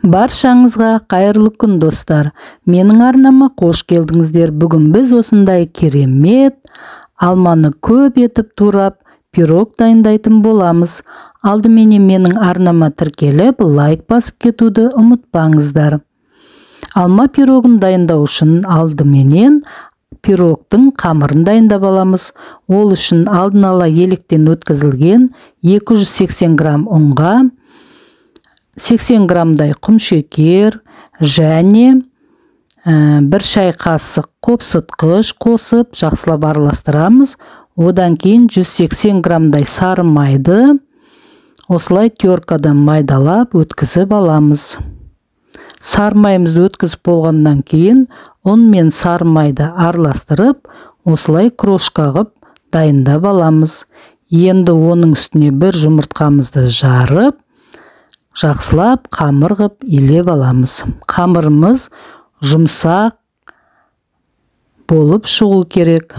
Баршаңызға қайырлы күн, достар. Менің арнама қош келдіңіздер. Бүгін біз осындай керемет алманы көп етіп турап пирог дайындайтын боламыз. Алдыменен менің арнама тіркеліп, лайк басып кетуді ұмытпаңыздар. Алма пирогын дайындау үшін алдыменен пирогтың қамырын дайындап аламыз. Ол үшін алдын ала електен өткізілген 280 грамм ұнға 80 граммдай құмшекер және бір шай қасық қопсытқыш қосып жақсылап араластырамыз. Одан кейін 180 граммдай сары майды осылай теркадан майдалап өткізіп аламыз. Сары майымызды өткізіп болғаннан кейін ұн мен сары майды араластырып осылай крошка қып дайындап аламыз. Енді оның үстіне бір жұмыртқамызды жарып жақсылап қамыр қып илеп аламыз. Қамырымыз жұмсақ болып шығу керек.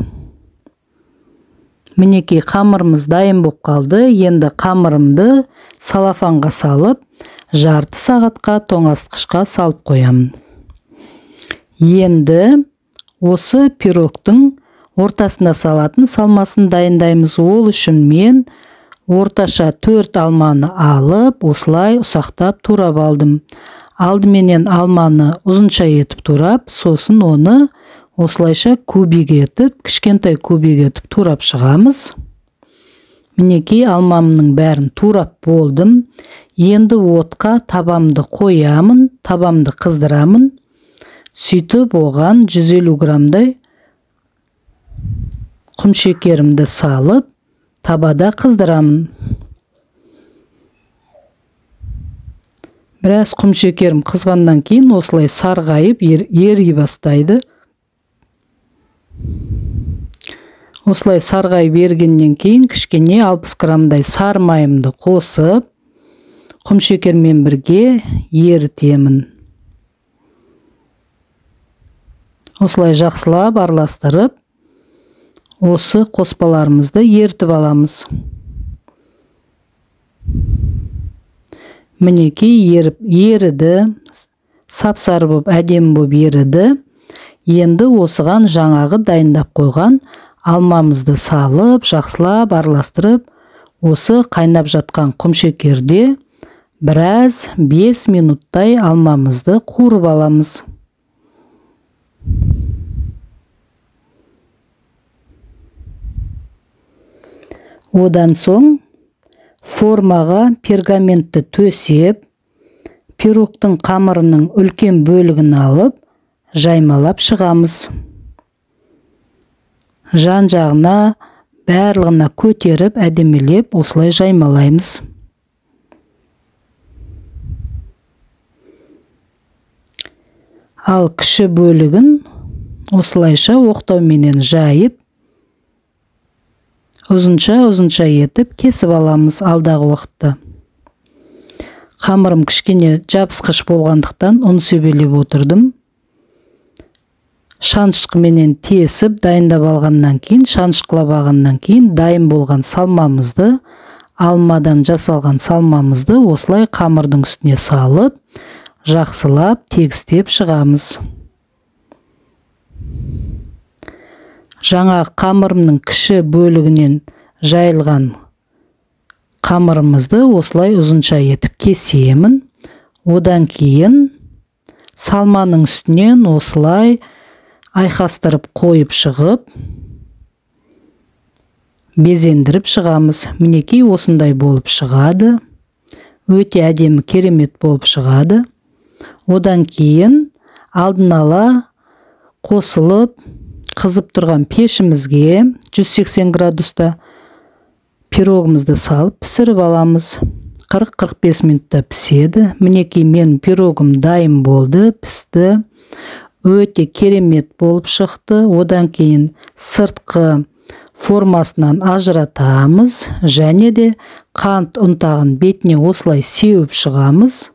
Мінекей қамырымыз дайын болып қалды. Енді қамырымды салафанға салып, жарты сағатқа тоңазытқышқа салып қоямын. Енді осы пирогтың ортасына салатын салмасын дайындаймыз. Ол үшін мен орташа 4 алманы алып, осылай ұсақтап турап алдым. Алдыменен алманы ұзынша етіп турап, сосын оны осылайша кубик етіп, кішкентай кубик етіп турап шығамыз. Мінекей алмамның бәрін турап болдым. Енді отқа табамды қоямын, табамды қыздырамын. Сөйтіп оған 150 граммдай құмшекерімді салып, табада қыздырамын. Біраз құмшекерім қызғаннан кейін осылай сарғайып ери бастайды. Осылай сарғайып ергеннен кейін кішкене 60 граммдай сары майымды қосып, құмшекермен бірге ерітемін. Осылай жақсылап араластырып, осы қоспаларымызды ерітіп аламыз. Мінекей еріді, сап-сары болып, әдемі болып еріді. Енді осыған жаңағы дайындап қойған алмамызды салып, жақсылап араластырып, осы қайнап жатқан құмшекерде біраз 5 минуттай алмамызды қуырып аламыз. Одан соң формаға пергаментті төсеп, пирогтың қамырының үлкен бөлігін алып, жаймалап шығамыз. Жан-жағына барлығына көтеріп, әдемілеп осылай жаймалаймыз. Ал кіші бөлігін осылайша оқтауменен жайып, ұзынша-ұзынша етіп кесіп аламыз алдағы уақытта. Қамырым кішкене жабысқыш болғандықтан ұн себелеп отырдым. Шанышқыменен тесіп дайындап алғаннан кейін, шанышқылап алғаннан кейін дайын болған салмамызды, алмадан жасалған салмамызды осылай қамырдың үстіне салып, жақсылап тегістеп шығамыз. Жаңа қамырымның кіші бөлігінен жайылған қамырымызды осылай ұзынша етіп кесемін. Одан кейін салманың үстінен осылай айқастырып қойып шығып, безендіріп шығамыз. Мінекей осындай болып шығады. Өте әдемі, керемет болып шығады. Одан кейін алдын ала қосылып, қызып тұрған пешімізге 180 градуста пирогымызды салып пісіріп аламыз. 40-45 минутта піседі. Мінекей мен пирогым дайын болды, пісті. Өте керемет болып шықты. Одан кейін сыртқы формасынан ажыратамыз және де қант ұнтағын бетіне осылай сеуіп шығамыз.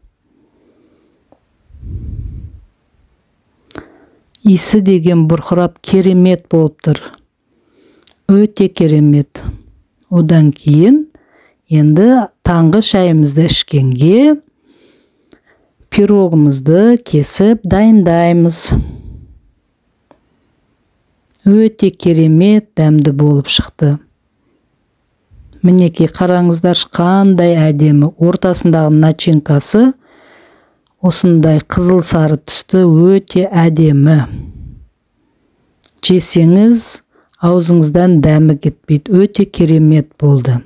Иісі деген бұрқырап керемет болып тұр. Өте керемет. Одан кейін енді таңғы шайымызды ішкенге Пирогымызды кесіп дайындаймыз. Өте керемет дәмді болып шықты. Мінекей, қараңыздаршы, қандай әдемі. Ортасындағы начинкасы осындай қызыл сары түсті, өте әдемі. Жесеңіз, аузыңыздан дәмі кетпейді. Өте керемет болды.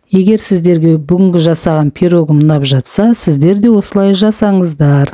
Егер сіздерге бүгінгі жасаған пирогым ұнап жатса, сіздер де осылай жасаңыздар.